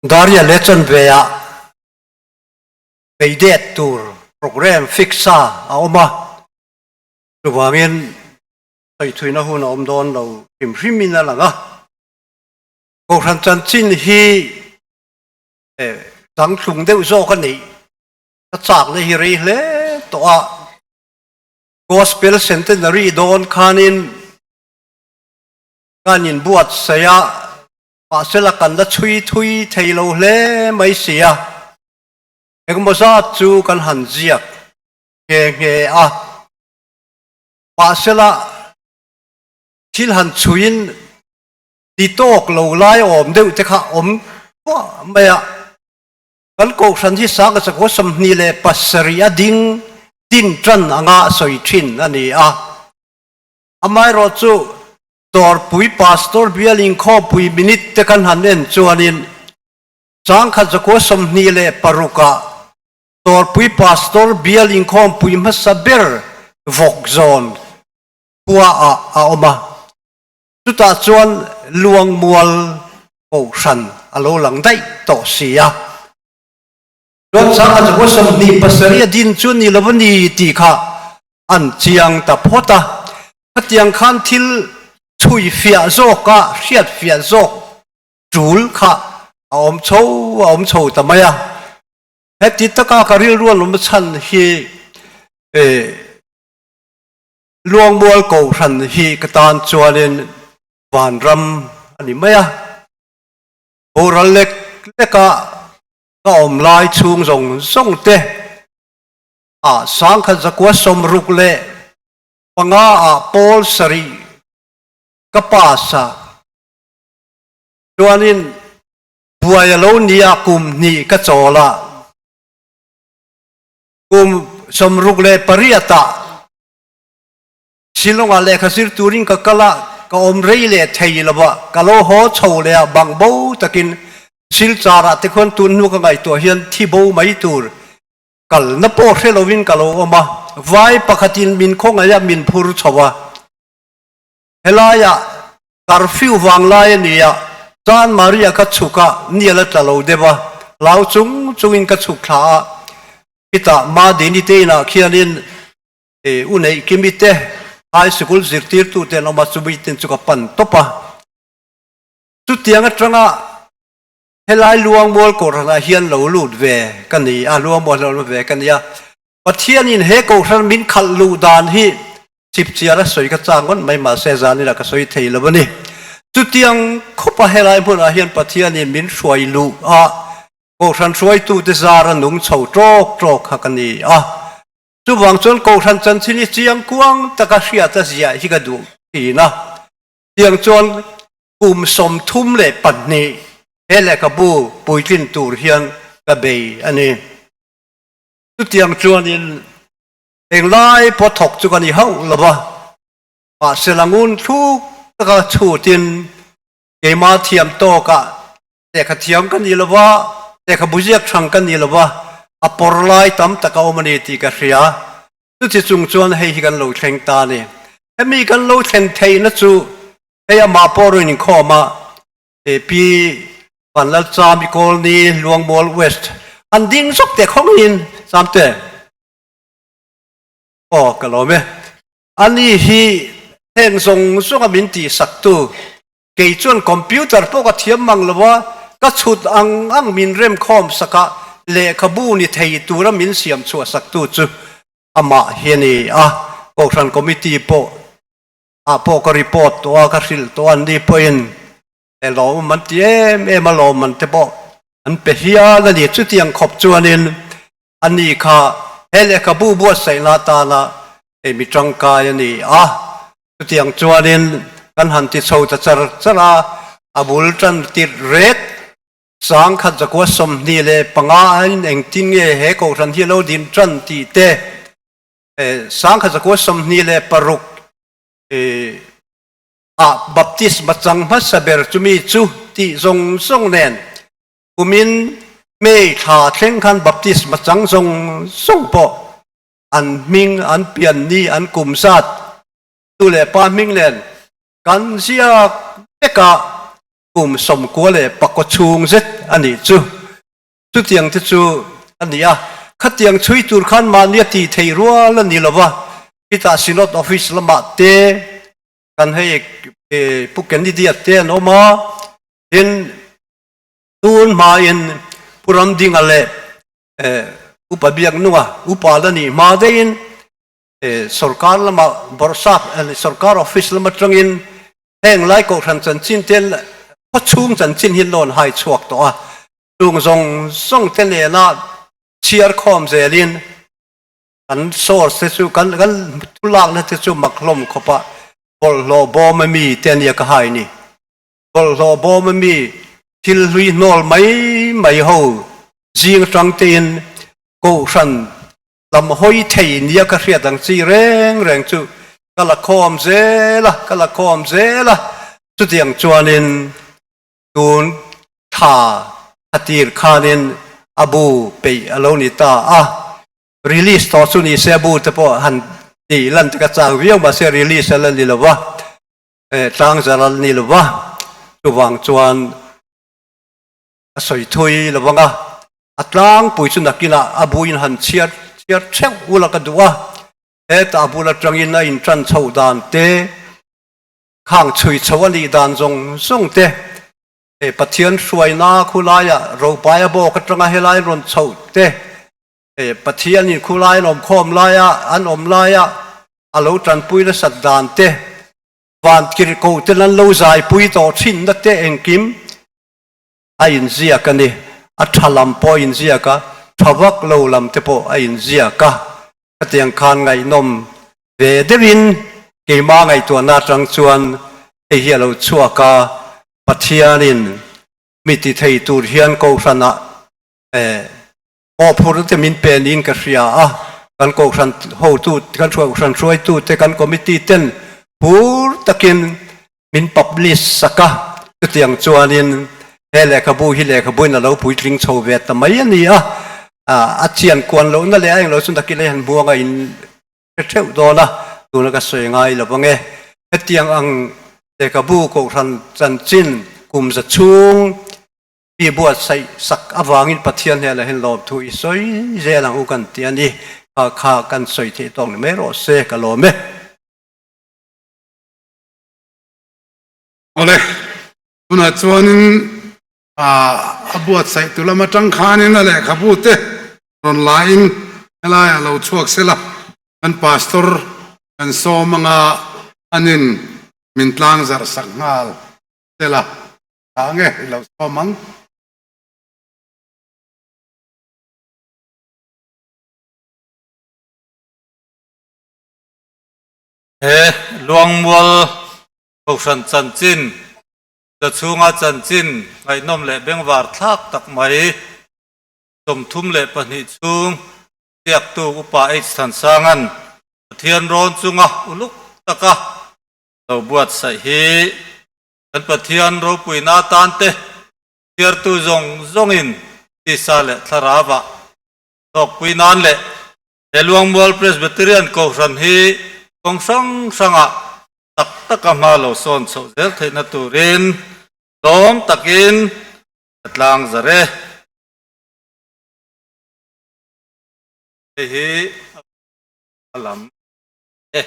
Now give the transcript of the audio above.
Daria leh chanve-ah beidet tur programme fix sa a awm a, chuvangin sawichhuina hun a awm dawn lo hrim hrimin a lang a. Kohhran chanchin hi changtlung deuh zawk a nih ka chakna hi rei hle tawh a, Gospel Centenary dawn khanin kan inbuatsaih a, mahsela kan la chhui thui thei lo hle mai si a, engemaw zat chu kan han ziak nghe nghe a, mahsela thil han chhuiin ti tawk lo lai awm deuh te kha awm kuah mai a, kan kohhran hi Sanga Chakua 27 a ding din tan anga sawi thin a ni a, amaherawhchu Dawrpui Pastor bial inkhawmpui minute te kan han en chuanin Changkhat zakua 26 ah Dawrpui Pastor bial inkhawmpui hmasa ber vawk zawn khua ah a awm a, chutah chuan Luangmual Kohhran a lo lang daih tawh si a. Chuan Changkhat zakua 27 a din chu ni lo a ni tih kha an chiang ta phawt a. Khatiang khan thil chhui fiah zawk a, hriat fiah zawk tul kha a awm chho a awm chho ta mai a. Heti taka ka rilru an awm chhan hi Luangmual Kohhran hi ka tan chuanin vanram a ni mai a. Boral lek leka ka awm lai chhung zawng zawng te ah 1965 ah pawl sarih ka pass a, chuanin buai a lo nia kum hnih ka chawl a, kum 68 ah Shillong ah lehkha zir turin ka kal a, ka awm rei leh thei lo a, ka lo haw chho leh a bang bo takin Silchar ah te khuan tun hnu ka ngaihtuah hian thi bo mai tur Kalna pawh hre lovin ka lo awm a, vai pakhatin min khawngaih a min phur chho a. Helaiah curfew vang lai a ni a, Chan Maria ka chhuk a, nial a tla lo deuh a, hlau chung chungin ka chhuk thla a. Khitah Madini te inah khianin u neih kimi te high sikul zirtirtute an awm a, chumi ten chu ka pan tawp a. Chutiang atanga Helai Luangmual Kohhranah hian lo lut ve ka ni a, Luangmual lo lut ve ka ni a. Pathianin he Kohhran min khalh luh dan hi chipchiar a sawi ka chang ngawt mai mahse zanina ka sawi thei lo a ni. Chutiang khawpa helai hmunah hian Pathianin min hruai luh a, Kohhran hruaitute zara nung chho tawk tawk kha ka ni a. Chuvang chuan Kohhran chanchin hi chiang kuang taka hriat a ziah hi ka duh thin a. Tiang chuan kum 32 he lehkhabu puitlin tur hian ka bei a ni. Chutiang chuanin englai pawh thawk chu ka ni hauh lo va, mahse la ngun thluk taka chhutin keimah thiam tawkah lehkha thiam ka ni lo va, lehkhabu ziak hrang ka ni lo va, a pawr lai tam tak a awm a ni tih ka hria. Chuti chung chuan hei hi kan lo thleng ta a ni. Hemi kan lo thlen theihna chu Hei amah pawh rawn inkhawm a, Pi Vanlalchami Colony, Luangmual West an ding zawk teh khawngin Samte. Aw ka lawm e. Ani hi heng zawng zawnga min tihsaktu, kei chuan computer pawh ka thiam mang lo a, ka chhut ang ang min remkhawm sak a, lehkhabu ni thei tura min siam chhuah saktu chu amah hi a ni a, Kohhran Committee pawh ah pawh ka report tawh a, ka hrilh tawh a, anni pawhin he lawmawm an ti em em a, lawmman te pawh an pe hial a ni. Chutiang khawp chuanin ani kha he lehkhabu buatsaihna atana hei mi tangkai a ni a, chutiang chuanin kan han ti chho ta char char a, a bul tan tirh ret 1925 in engtin nge he kohhran hi a lo din tan tih te, 1926 ah baptisma chang hmasa ber chumi chu tih zawng zawng nen kumin May thla thleng khan baptisma chang zawng zawng pawh an hming an pian ni an kum zat tu leh pa hming nen kan ziak vek a kum 94 chhung zet a nih chu. Chutiang te chu a ni a, khatiang chhui tur khan mahni a tih theih rual a ni lo va, khitah Synod Office lamah te kan hei Pu Kennedy-a te an awm a, tin tun hmain Pu Ramdinga leh Upa Biaknunga upa la nih hma daihin sorkar lama bawrhsap sorkar office lam atangin heng lai kohhran chanchin te khaw chhung chanchin hi loan hai chhuak tawh a, chung zawng zawng te nena chhiar khawm zelin kan source te chu kan kan thu lakna te chu mak hlawm khawp a, bawlhhlawh bawm ami te ania ka hai ni. Bawlhhlawh bawm ami thil hlui hnawl mai mai ho zing atang tein kohhran lam hawi thei nia ka hriat ang chi reng reng chu ka la khawm zel a, ka la khawm zel a. Chutiang chuanin tun thla khatir khanin a bu peih a lo ni ta a, release tawh chu ni se a bu te pawh han tih lan te ka chak viau mahse release a la ni lo va, tlang zar a la ni lo va, chuvang chuan a sawi thui lo vang a. A tlangpui chu nakinah a buin han chhiar chhiar theuh ula ka duh a, hetah a bul atangin a intan chhoh dan te, khang chhui chho a nih dan zawng zawng te, he Pathian hruaina khulaia ropaia bawk atanga helai rawn chhoh te, he Pathianin khulai an awmkhawm laia an awm laia a lo tanpui nasat dan te, van kirhko ten an lo zaipui tawh thinna te engkim a inziak a ni. A tha lam pawh a inziak a, tha vak lo lam te pawh a inziak a. Khatiang khan ngaihnawm ve deuhin keimah ngaihtuahna atang chuan hei hi a lo chhuak a, Pathianin mi ti thei tur hian Kohhranah eh mawhphurhna te min pe niin ka hria a, kan Kohhran hotu, kan Kohhran hruaitute, kan committee ten phur takin min publish sak a, chutiang chuanin he lehkhabu hi lehkhabuin a lo puitling chho ve ta mai a ni a, a chian kuan lohna leh a englo chu nakin a han buang a in hre theuh dawn a, tuna ka sawi ngai lo vang e. Hetiang ang lehkhabu Kohhran chanchin kum za chhung mi buatsaih sak avangin Pathian hnenah hian lawmthu i sawi zel ang u kan ti a ni, kha kha kan sawi theih tawk ni mai rawh se ka lawm e. Awle, tunah chuanin a buatsaih tu lam atang khanin a lehkhabu te rawn lain helaiah lo chhuak sela, kan pastor kan sawm anga anin min tlang zarh sak nghal sela, tah nge i lo sawm ang. He Luangmual Kohhran chanchin, Zachhunga chanchin ngaihnawm leh bengvar thlak tak mai 32 chhung ziaktu Upa H. Thansanga'n Pathian rawn chunga uluk taka lo buatsaih hi kan Pathian ropuina atan te chhiartu zawng zawngin tisa leh thlarauah hlawkpui nan leh He Luangmual Presbyterian Kohhran hi kawng hrang hrangah tak taka hma lo sawn chhoh zel theihna turin tlawm takin ka tlang zar e. Hei hi a lam e.